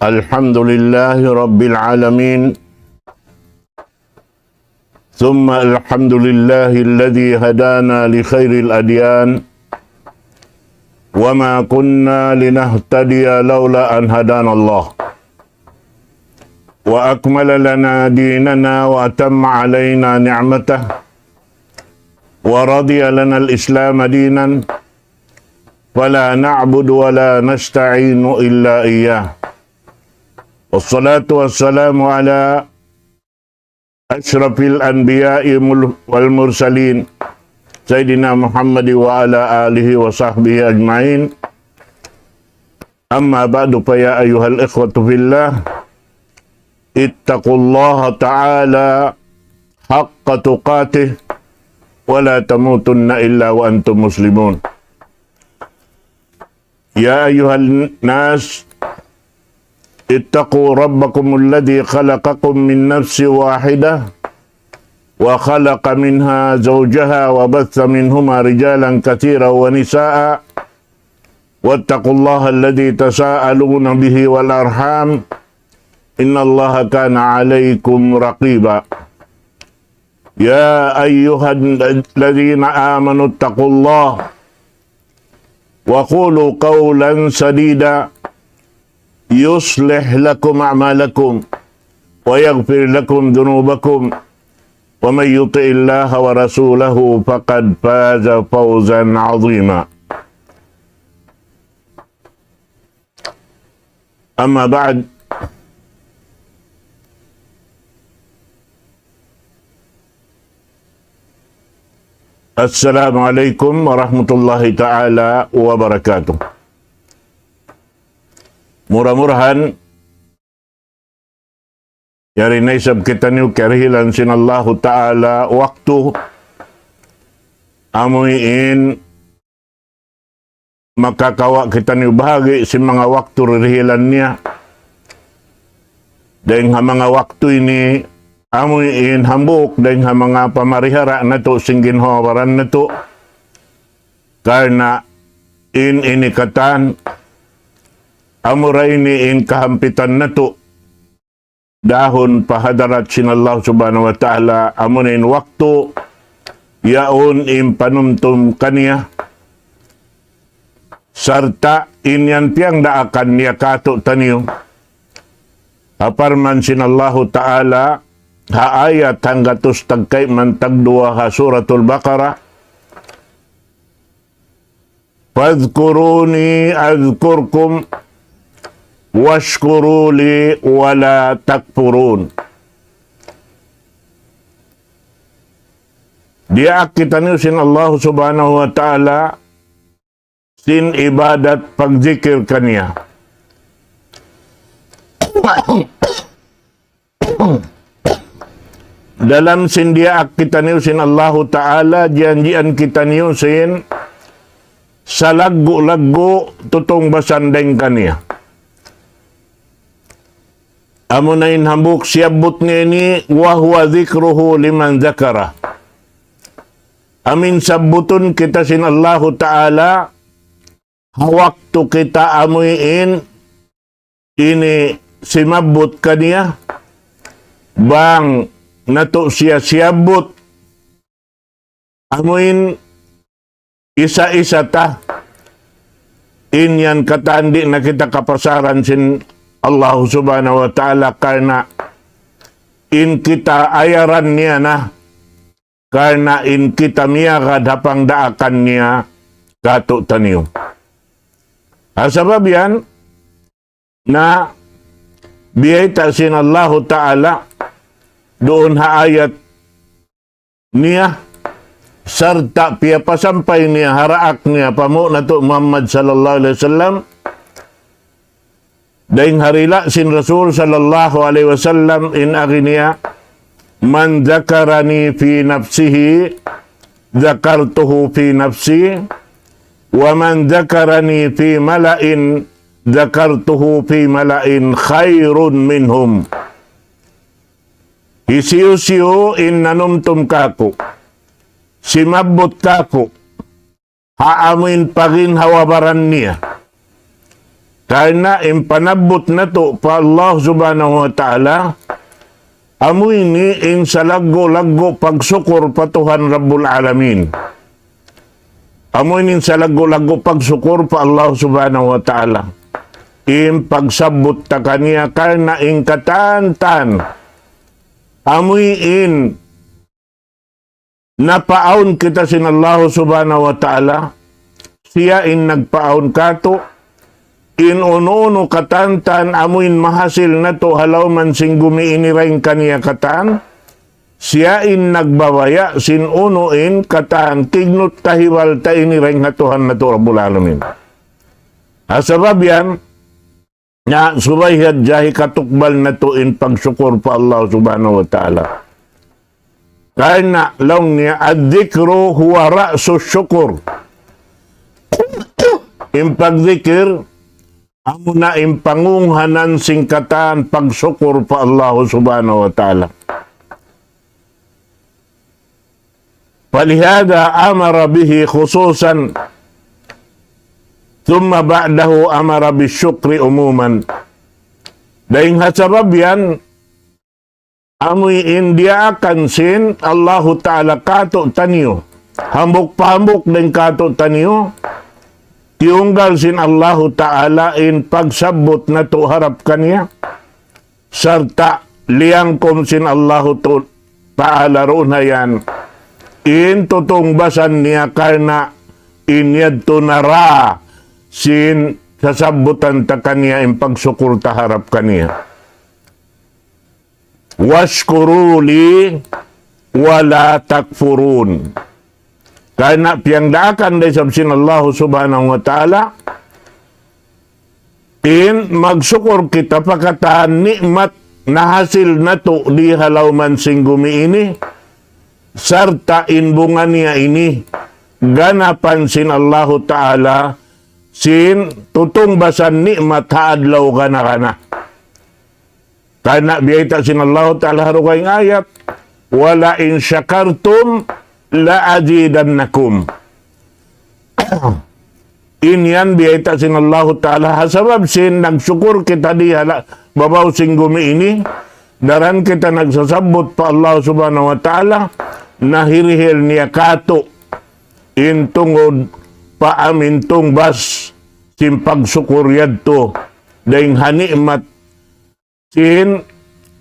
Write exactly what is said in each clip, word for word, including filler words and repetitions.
الحمد لله رب العالمين، ثم الحمد لله الذي هدانا لخير الأديان، وما كنا لنهتدي لولا أن هدانا الله، وأكمل لنا ديننا وأتم علينا نعمته ورضي لنا الإسلام دينا، فلا نعبد ولا نستعين إلا إياه. والصلاة والسلام على أشرف الأنبياء مل-، والمرسلين، سيدنا محمد وعلى آله وصحبه أجمعين. أما بعد، فيا أيها الإخوة في الله، اتقوا الله تعالى حق تقاته ولا تموتن إلا وأنتم مسلمون. يا أيها الناس، اتقوا ربكم الذي خلقكم من نفس واحدة وخلق منها زوجها وبث منهما رجالا كثيرا ونساء، واتقوا الله الذي تساءلون به والأرحام، إن الله كان عليكم رقيبا. يا أيها الذين آمنوا اتقوا الله وقولوا قولا سديدا يصلح لكم أعمالكم ويغفر لكم ذنوبكم ومن يطع الله ورسوله فقد فاز فوزا عظيما. أما بعد، السلام عليكم ورحمة الله تعالى وبركاته. Mura-murahan, yari na isab kitaniyu kiyarihilan sin Allahu Ta'ala waktu, amuin makakawa' kitaniyu bahagi' sin manga waktu ririhilan niya. Dayng ha manga waktu ini, amuin hambuuk dayng ha manga pamarihara natu' sin ginhawa-baran natu'. Karna' in ini katan, amura ini in kahampitan natu' dahun pa hadarat sin Allah Subhanahu wa Ta'ala, amun in waktu yaun in panumtum kaniya, sarta' in yan piyagdaakan niya kātu'niyu. Ha parman sin Allahu Ta'ala, ha ayat hanggatus tagkayman tagduwa ha Suratul Baqarah, فاذكروني أذكركم واشكروا لي ولا تكفرون. Diyaak kitaniyu sin Allah Subhanahu wa Ta'ala sin ibadat pagzikir kaniya. Dalam sin diyaak kitaniyu sin Allahu Ta'ala, janjian kitaniyu sin salaggu'-laggu' tutungbasan dayng kaniya. Amuna in hambuuk siyabbut niya ini, وهو ذكره لمن ذكره. Amuin sabbutun kita sin Allahu Ta'ala, ha waktu kita amuin ini simabbut kaniya, bang natu' siya siyabbut, amuin isa-isa ta, in yan katan di' na kita kapasaran sin Allah Subhanahu wa Ta'ala, karna' in kita ayaran niya na, karna' in kita miyagad ha pangdaakan niya kātu'niyu. Ha sabab yan, na biyayta' sin Allahu Ta'ala duun ha ayat niya, sarta' piyapasampay niya ha daak niya, pamu' natu' Muhammad sallallahu alayhi wasallam, dayng ha dila' sin Rasul sallallahu alayhi wasallam, in agi niya, من ذكرني في نفسه ذكرته في نفسي، ومن ذكرني في ملأ ذكرته في ملأ خير منهم. Hisiyu-siyu in nanumtum kāku', simabbut kāku', ha amuin paginhawa-baran niya, Karna' in panabbut natu' pa Allah Subhanahu wa Ta'ala, amu ini in salaggu'-laggu' pagsukur pa Tuhan Rabbul Alamin. Amu ini in salaggu'-laggu' pagsukur pa Allah Subhanahu wa Ta'ala. In pagsabbut ta kaniya karna' in katan-katan. Amu in napaawn kita sin Allah Subhanahu wa Ta'ala, siya in nagpaawn katu', in unu-unu katan-katan amu in mahasil natu' ha lawm sin gumi ini dayn kaniya katan, siya in nagbabaya' sin unu in katan kignut kahibal ta ini dayn ha Tuhan natu' Rabbul Alamin. Ha sabab yan, na subay hadja hikatukbal natu' in pagsukur pa Allah Subhanahu wa Ta'ala. Karna' laung niya, الذكر هو رأس الشكر. In pagdikir, amuna in pangunghanan sin katan pagsukur pa Allah Subhanahu wa Ta'ala. فلهذا أمر به خصوصا ثم بعده أمر بالشكر عموما. Dayn ha sabab yan, amu in diyaakan sin Allahu Ta'ala katu' taniyu. Hambuuk pa hambuuk dayn katu' taniyu, tiyunggal sin Allahu Ta'ala in pagsabbut natu' harap kaniya. Sarta' liyangkum sin Allahu tu-, Ta'ala duun ha yan in tutungbasan niya karna' in yadtu na ra sin sasabbutan ta kaniya in pagsukur ta harap kaniya. واشكروا لي ولا تكفرون. Karna' piyagdaakan da isab sin Allah Subhanahu wa Ta'ala in magsukur kita pa katan ni'mat nahasil natu' di ha lawm sin gumi ini, sarta' in bunga niya ini ganapan sin Allahu Ta'ala sin tutungbasan ni'mat ha adlaw gana-gana. Karna' biyayta' sin Allahu Ta'ala ha dugaing ayat, ولئن شكرتم لأزيدنكم. In yan biyayta' sin Allahu Ta'ala, ha sabab sin nagsukur kita di ha la-, babaw sin gumi ini, daran kita nagsasabbut pa Allah Subhanahu wa Ta'ala, na hirihil niya katu' in tungud pa amin tungbas sin pagsukur yadtu, dayn ha ni'mat sin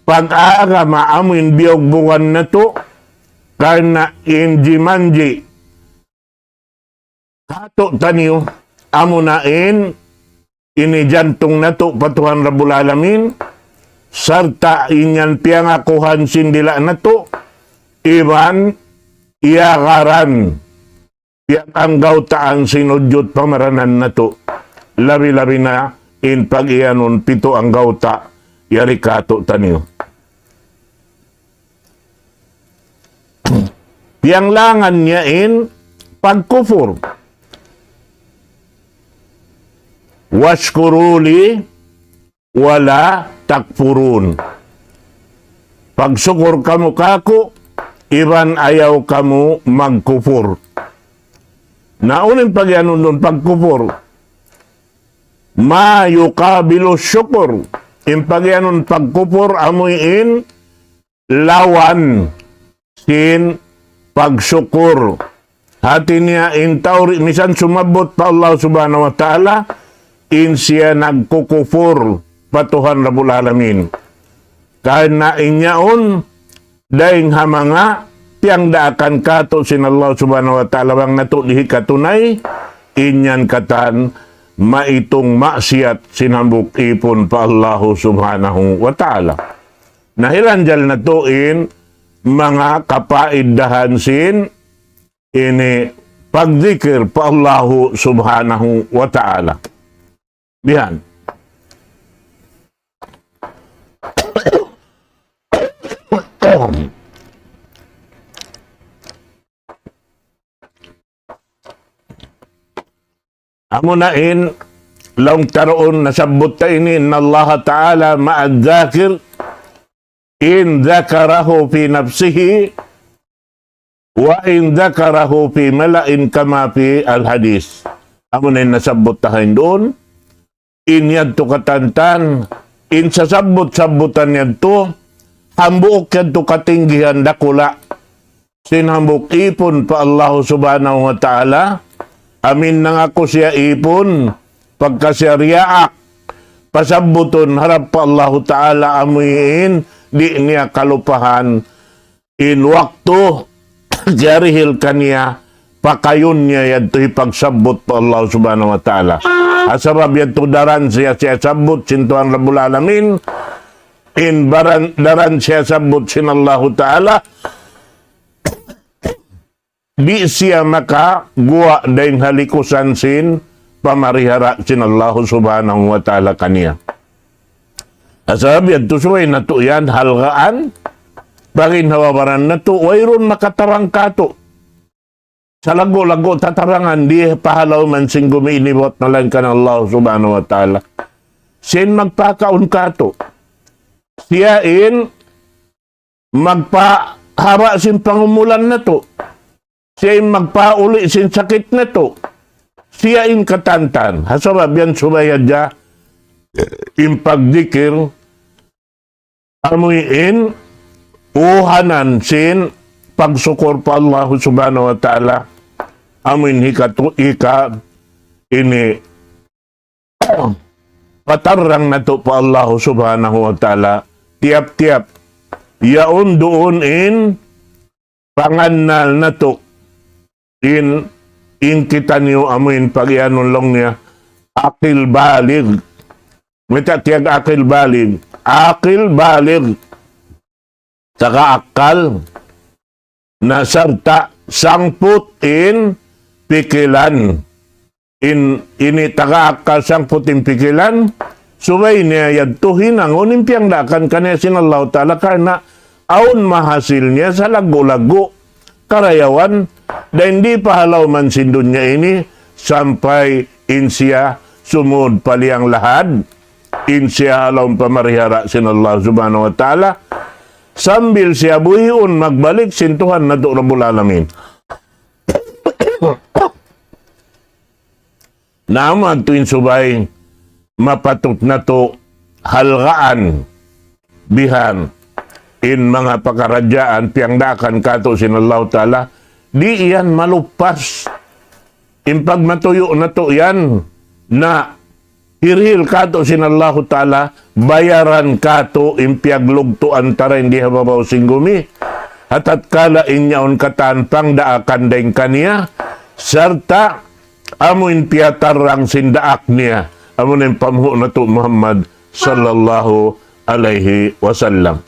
pag-aagama amu in biyugbugan natu', karna' in jimanji' katu' taniyu, amuna in ini jantung natu' pa Tuhan Rabbul Alamin, sarta' in yan piyangakuhan sin dila' natu', iban iyagaran piyag-anggawtaan sin ujud pamaranan natu', labi-labi na in pag-iyanun pitu anggawta' yari katu' taniyu. Piyanglangan niya in pagkupur. واشكروا لي ولا تكفرون. Pagsukur kamu kāku', iban ayaw kamu magkupur. Na unu in pagiyanun duun pagkupur? ما يقابل الشكر. In pagiyanun pagkupur amu in lawan sin pagsukur. Hati niya in tau di' misan sumabbut pa Allah Subhanahu wa Ta'ala, in siya nagkukupur pa Tuhan Rabbul Alamin. Karna' in yaun, dayn ha manga piyagdaakan katu' sin Allah Subhanahu wa Ta'ala bang natu' di' hikatunay, in yan katan maitung maksiyat sin hambuuk ipun pa Allah Subhanahu wa Ta'ala. Na hilanjal natu' in manga kapaidahan sin ini pagdikir pa Allahu Subhanahu wa Ta'ala. Bihan. Amuna in laung ta duun nasabbut ta ini, إن الله تعالى مع الذاكر إن ذكره في نفسه وإن ذكره في ملأ كما في الحديث. Amuna in nasabbut ta hain duun, in yadtu katantan, in sasabbut-sabbutan yadtu, hambuuk yadtu katinggihan dakula'. Sin hambuuk ipun pa Allahu Subhanahu wa Ta'ala, amu in nangaku siya ipun, pagka siya diyaak, pasabbutun harap pa Allahu Ta'ala amu in, di' niya kalupahan, in waktu, kiyarihil kaniya, pakayun niya yadtu hipagsabbut pa Allah Subhanahu wa Ta'ala. Ha sabab yadtu daran siya, siya sabbut sin Tuhan Rabbul Alamin, in baran, daran siya sabbut sin Allahu Ta'ala, di' siya makaguwa' dayn ha likusan sin pamarihara sin Allahu Subhanahu wa Ta'ala kaniya. Ha sabab yadtu subay natu' yan halgaan, pagin hawawaran natu', wayruun makatarang katu'. Salaggu'-laggu' tatarangan, di' pa ha lawm sin gumi ini buwat malaingkan Allah Subhanahu wa Ta'ala. Siya in magpakaun katu'. Siya in magpahaba' sin pangumulan natu'. Siya in magpauli' sin sakit natu'. Siya in katantan. Ha sabab yan subay hadja in pagdikir, amu in uhanan sin pagsukur pa Allah Subhanahu wa Ta'ala. Amu in hikatu, hika ini patarrang natu' pa Allah Subhanahu wa Ta'ala. Tiyap-tiyap. Yaun duun in pangannal natu'. In, in kitaniyu amu in pagiyanun laung niya, akil balig. Mayta' kiyag akil balig. Akil balig. Taga akal. Na sarta' sangput in pikilan. In, ini taga akal sangput in pikilan, subay niya yadtu hinangun in piyangdaakan kaniya sin Allahu Ta'ala karna' awn mahasil niya salaggu'-laggu' karayawan, dayn di' pa ha lawm sin dunya ini, sampay in siya sumud pa liyang lahad, in siya ha lawm pamarihara sin Allah Subhanahu wa Ta'ala, sambil siya buhiun magbalik sin Tuhan natu' Rabbul Alamin. Na amu yadtu in subay mapatut natu' halgaan bihan in manga pakaradjaan piyangdaakan katu' sin Allahu Ta'ala, di' yan maluppas. In pagmatuyu' natu' yan na hirihil katu' sin Allahu Ta'ala, bayaran katu' in piyaglugtu' antara in di ha babaw sin gumi. Ha tatkala in yaun katan pangdaakan dayn kaniya, sarta' amu in piyatarrang sin daak niya, amu in panghu' natu' Muhammad sallallahu alayhi wasallam.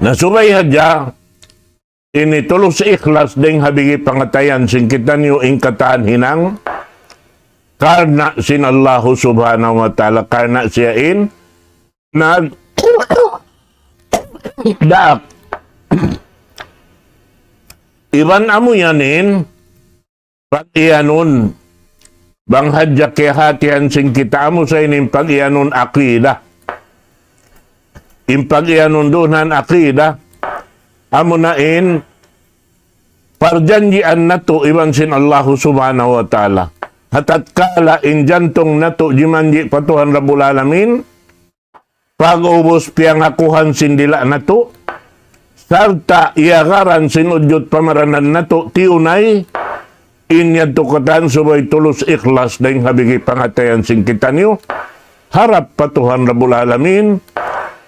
Na subay hadja, ini tulus ikhlas dayn ha bigi pangatayan sin kitaniyu in katan hinang, karna' sin Allahu Subhanahu wa Ta'ala, karna' siya in nag-, daak. Iban amu yan in, pag-iyanun, bang hadja kiyahatihan sin kita amu sa ini in pag-iyanun akida. In pag-iyanun duun akida, amu na in parjanjian natu' iban sin Allahu Subhanahu wa Ta'ala. Ha tatkala in jantung natu' jimanji' pa Tuhan Rabbul Alamin, pag'ubus piyangakuhan sin dila' natu', sarta' iyagaran sin udjut pamaranan natu', tiyunay, in yadtu katan subay tulus ikhlas dayn ha bigi pangatayan sin kitaniyu, harap pa Tuhan Rabbul Alamin,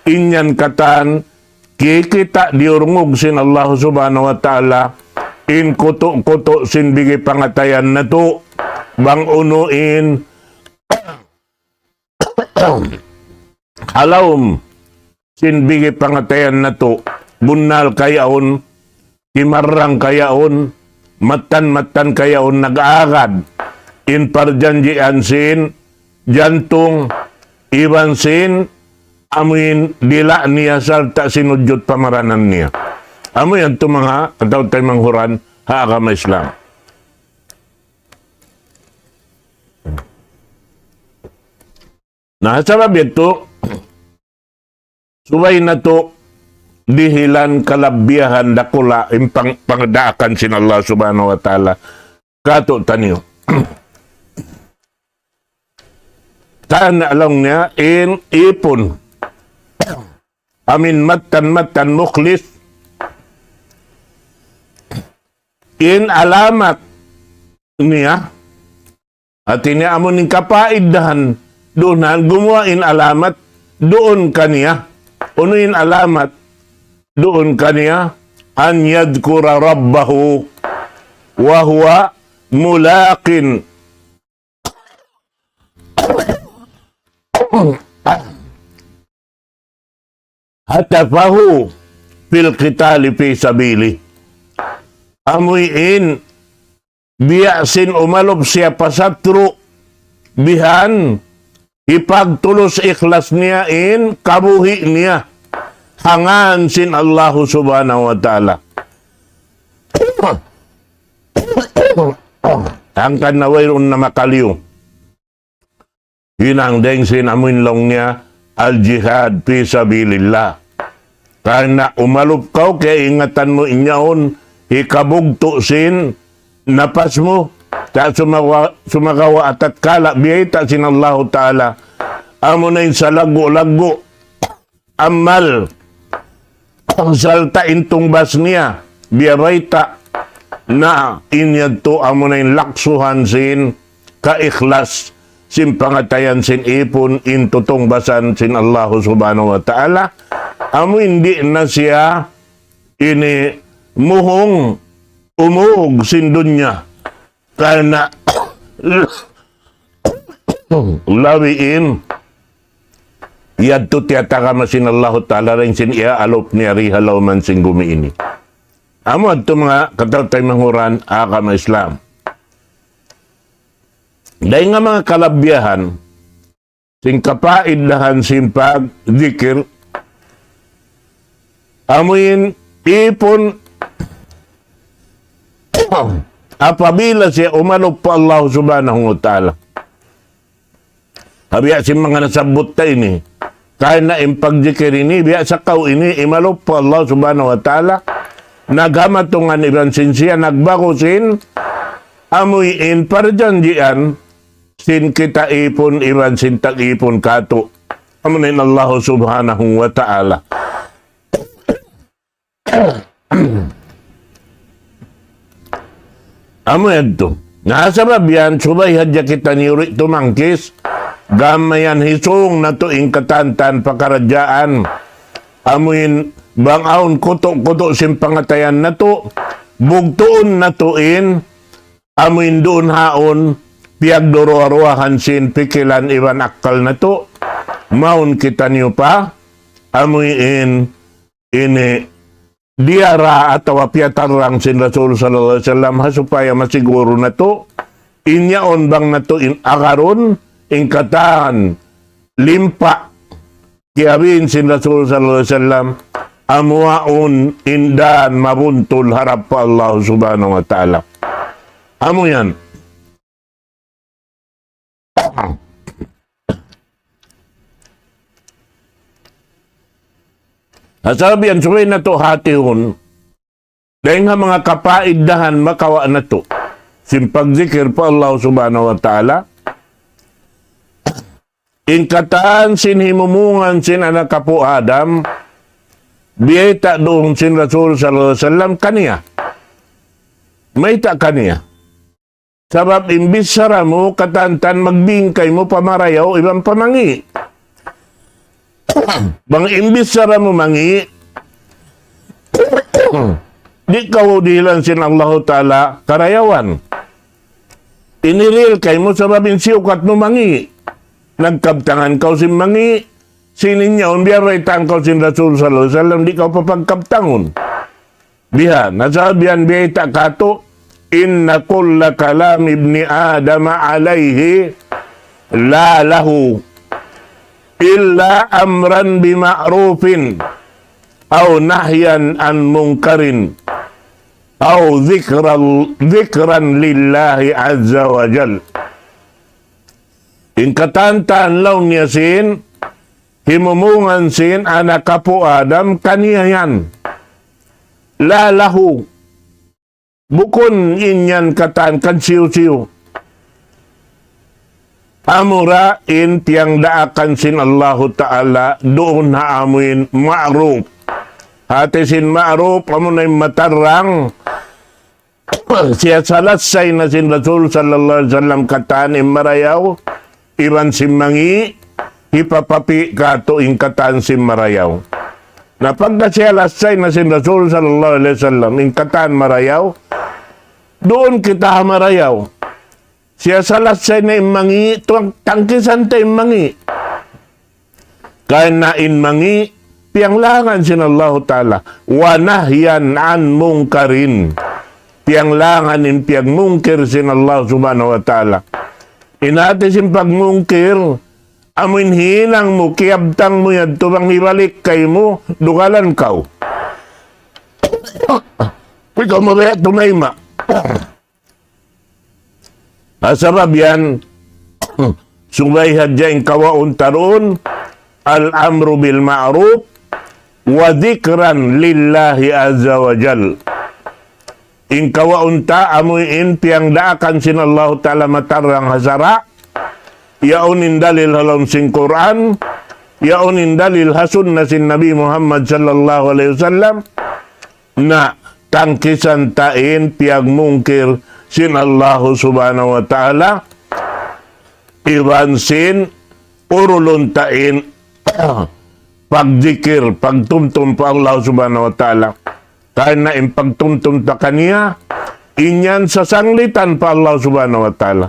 in yan katan, kikita' diyurungug sin Allah Subhanahu wa Ta'ala, in kutu'-kutu' sin bigi pangatayan natu', bang unu in, ha lawm sin bigi pangatayan natu', bunnal kayaun, timarrang kayaun, mattan-mattan kayaun nag-aagad, in parjanjian sin jantung, iban sin amu in dila' niya sarta' sin udjut pamaranan niya. Amu yan tu manga atawa tay manghuran ha agama Islam. Na, sabab yadtu, subay natu' dihilan kalabihan dakula' in pang-, pangdaakan sin Allah Subhanahu wa Ta'ala kātu'niyu. Tan laung niya in ipun. Amuin mattan-mattan mukhlis. In alamat niya. Hāti niya amuin kapaidahan duun na gumuwa' in alamat duun kaniya. Unu in alamat duun kaniya? أن يذكر ربه وهو ملاق هتفه في القتال في سبيله. Amuin biya' sin umalup siya pa satru', bihan hipagtulus ikhlas niya in kabuhi' niya ha ngān sin Allahu Subhanahu wa Ta'ala. Hangkan na wayruun na makaliyu. Hinang dayng sin amuin laung niya, al-jihad fi sabilillah. Karna' umalup kaw, kaingatan mu in yaun, hikabugtu' sin napas mu, ta sumagawa', sumagawa' atatkala biyayta' sin Allahu Ta'ala. Amuna in salaggu'-laggu' amal. Sarta' in tungbas niya, biya' bayta' na in yadtu amuna in laksuhan sin kaikhlas sin pangatayan sin ipun in tutungbasan sin Allahu Subhanahu wa Ta'ala. Amu in di' na siya ini muhung umug sin dunya. Karna' labi in yadtu tiyatagama sin Allahu Ta'ala dayn sin iyaalup niya di ha lawm sin gumi ini. Amu yadtu manga kataymanghuran agama Islam. Dayn ha manga kalabihan sin kapaidahan sin pagdikir, amuin ipun apabila siya umalup pa Allah Subhanahu wa Ta'ala. Biya' sin manga nasabbut ta ini. Karna' in pagdikir ini, biya' sa kaw ini, imalup pa Allah Subhanahu wa Ta'ala. Nagamatungan iban sin siya, nagbaku sin, amuin parjanjian, sin kita ipun iban sin tag-ipun katu'. Amuin Allah Subhanahu wa Ta'ala. Amu yadtu. Na sabab yan, subay hadja kitaniyu di' tumangkis. Gam mayan hisung natu' in katan-katan pakaradjaan. Amuin bang awn kutu'-kutu' sin pangatayan natu'. Bugtuun natu' in. Amuin duun haun. Piyagduruwa-ruwahan sin pikilan iban akkal natu'. Mawn kitaniyu pa. Amuin ini diyara atawa piyatarrang sin Rasul sallallahu alayhi wasallam ha supaya masiguru natu', in yaun bang natu' in agarun, in katan limpa kiyabin sin Rasul sallallahu alayhi wasallam, amu yaun in dan mabuntul harap pa Allah Subhanahu wa Ta'ala. Amu yan. Sabab yan subay natu' hatihun, dayn ha manga kapaidahan makawa' natu', sin pagdikir pa Allah Subhanahu wa Ta'ala, in katan sin himumungan sin anak apu' Adam, biyayta' duun sin Rasul sallallahu alayhi wasallam kaniya. Mayta' kaniya. Sabab in bichara mu, katan-katan magbingkay mu pa marayaw iban pa mangi'. Bang in bichara mu mangi', di' kaw dihilan sin Allahu Ta'ala karayawan. Ini real kaymu sabab in siyukat mu mangi'. Nagkabtangan kaw sin mangi', sin in yaun biyabaytaan kaw sin Rasul sallallahu alayhi wasallam, di' kaw papagkabtangun. Bihan, na sabab yan biyayta' katu', إن كل كلام ابن آدم عليه لا له إلا أمرا بمعروف أو نهيا عن منكر أو ذكرا، ذكرا لله عز وجل. In katan-katan laung niya sin himumungan sin anak apu' Adam kaniya yan. La lahu. Bukun in yan katan kan siyu-siyu. Amura in piyangdaakan sin Allahu Ta'ala duun ha amuin ma'ruf. Hati sin ma'ruf, amuna in matarrang. Siya salassay na sin Rasul sallallahu alayhi wasallam katan in marayaw, iban sin mangi', hipapapi' katu' in katan sin marayaw. Na pagka siya salassay na sin Rasul sallallahu alayhi wasallam, in katan marayaw, duun kita ha marayaw. Siya salassay na in mangi', tuwang tangkisan ta in mangi'. Karna' in mangi', piyanglangan sin Allahu Ta'ala. Wa nahyan an munkarin. Piyanglangan in piyagmungkir sin Allah Subhanahu wa Ta'ala. In hati sin pagmungkir, amuin hinang mu, kiyabtang mu yadtu bang hibalik kaymu, dugalan kaw. Ikaw mabaya' tunay ma. Ah, sabab yan, subay hadja in kawaun ta duun, الأمر بالمعروف وذكرا لله عز وجل. In kawaun ta amuin piyangdaakan sin Allahu Ta'ala matarrang ha sara', yaun in dalil ha lawm sin Qur'an, yaun in dalil ha sunna sin Nabi Muhammad sallallahu alayhi wasallam, na tangkisan ta in piyagmungkir sin Allahu Subhanahu wa Ta'ala, iban sin urulun ta in pagdikir, pagtumtum pa Allah Subhanahu wa Ta'ala. Karna' in pagtumtum ta kaniya, in yan sasanglitan pa Allah Subhanahu wa Ta'ala.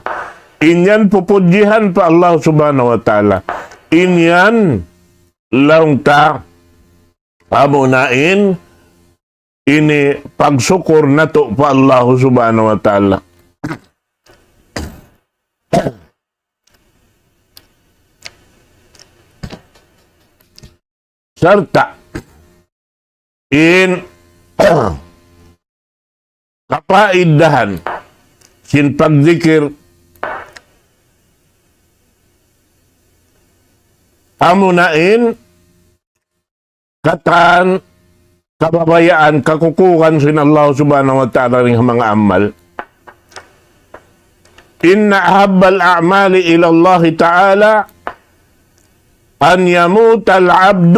In yan pupudjihan pa Allah Subhanahu wa Ta'ala. In yan laung ta amuna in ini pagsukur natu' pa Allah Subhanahu wa Ta'ala. Sarta' in kapaidahan sin pagdikir amuna in katan kababayaan, kakukugan sin Allah Subhanahu wa Ta'ala dayn ha manga amal. إن أحب الأعمال إلى الله تعالى أن يموت العبد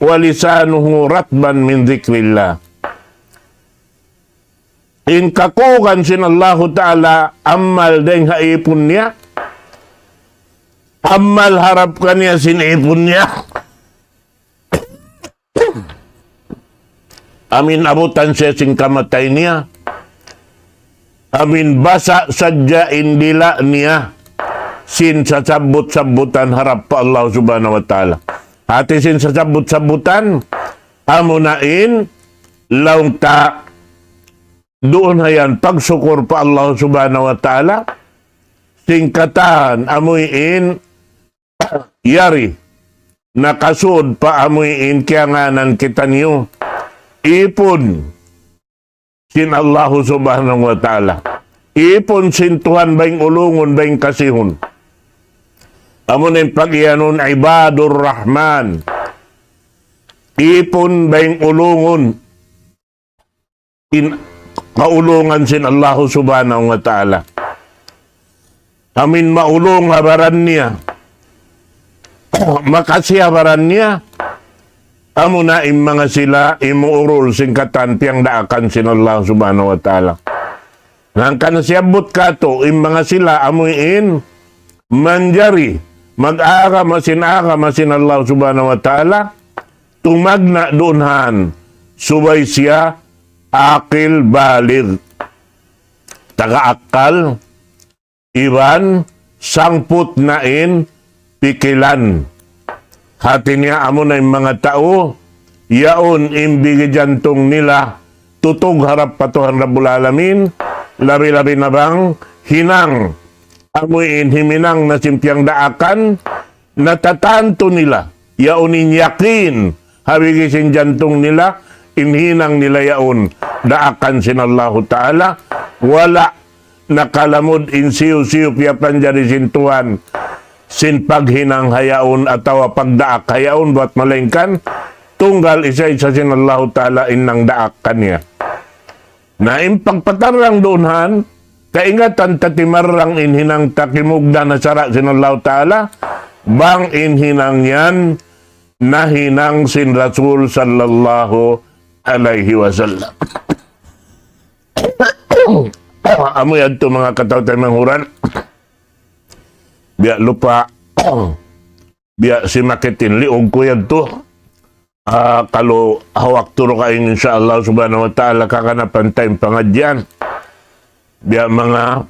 ولسانه رطبا من ذكر الله. In kakugan sin Allahu Ta'ala amal dayn ha ipun niya, amal harap kaniya sin ipun niya. Amin abutan siya sin kamatay niya. Amin basa' sadja in dila' niya sin sasabbut-sabbutan harap pa Allah Subhanahu wa Ta'ala. Hati sin sasabbut-sabbutan, amuna in laung ta duun ha yan pagsukur pa Allah Subhanahu wa Ta'ala, sin katan amuin yari nakasud pa amuin kiyangānan kitaniyu ipun sin Allahu Subhanahu wa Ta'ala. Ipun sin Tuhan bayng ulungun, bayng kasihun. Amuna in pag-iyanun Ibadur Rahman. Ipun bayng ulungun. In kaulungan sin Allahu Subhanahu wa Ta'ala. Amin maulung ha baran niya. Makasi ha baran niya. Amuna in manga sila imuurul sin katan piyangdaakan sin Allah Subhanahu wa Ta'ala. Hangkan siyabbut katu', in manga sila amuin manjari mag-agama sin agama sin Allah Subhanahu wa Ta'ala, tumagna' duun han, subay siya akil balig, taga akkal, iban sangput na in pikilan. Hati niya amuna in manga tau, yaun in bigi jantung nila tutug harap pa Tuhan Rabbul Alamin, labi-labi na bang hinang, amuin himinang na sin piyangdaakan, natatantu nila, yaun in yakin, ha bigi sin jantung nila, in hinang nila yaun, daakan sin Allahu Ta'ala, wala' nakalamud in siyu-siyu piyapanjari sin Tuhan. sin paghinang ha yaun atawa pagdaak ha yaun, buwat malaingkan tunggal isa-isa sin Allahu Ta'ala in nangdaak kaniya. Na in pagpatarrang duun han, kaingatan ta timarrang in hinang ta kimugdan ha sara' sin Allahu Ta'ala, bang in hinang yan nahinang sin Rasul sallallahu alayhi wasallam. Amu yadtu manga kataw-taymanghuran. Biya' lupa, biya' simakit in liug ku yadtu. Ah, kalu ha waktu dugaing, insya Allah subhanahu wa ta'ala, kakanapan ta in pangadjian. Biya' manga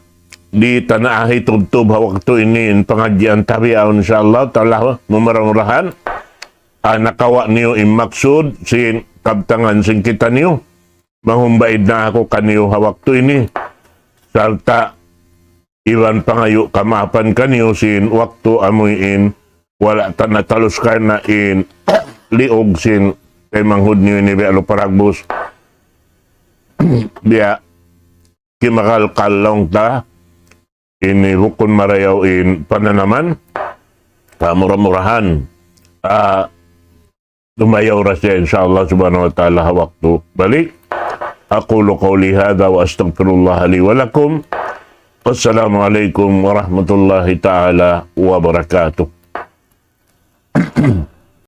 di' ta na ahi tubtub ha waktu ini in pangadjian ta biya' yaun, insya Allah ta'ala, mumura-murahan. Ah, nakawa' niyu in maksud sin kabtangan sin kitaniyu. Mahumbaid na aku kaniyu ha waktu ini. Sarta' iban pangayu' kamaapan kaniyu sin waktu amuin wala' ta natalus karna' in liug sin taymanghud niyu ini biya' lupa dagbus. Biya' kimakalkal laung ta ini bukun marayaw in pananaman. Ah, mura-murahan. Ah, lumayaw ra siya, insya Allah subhanahu wa ta'ala, ha waktu balik. أقول قولي هذا وأستغفر الله لي ولكم. والسلام عليكم ورحمة الله تعالى وبركاته.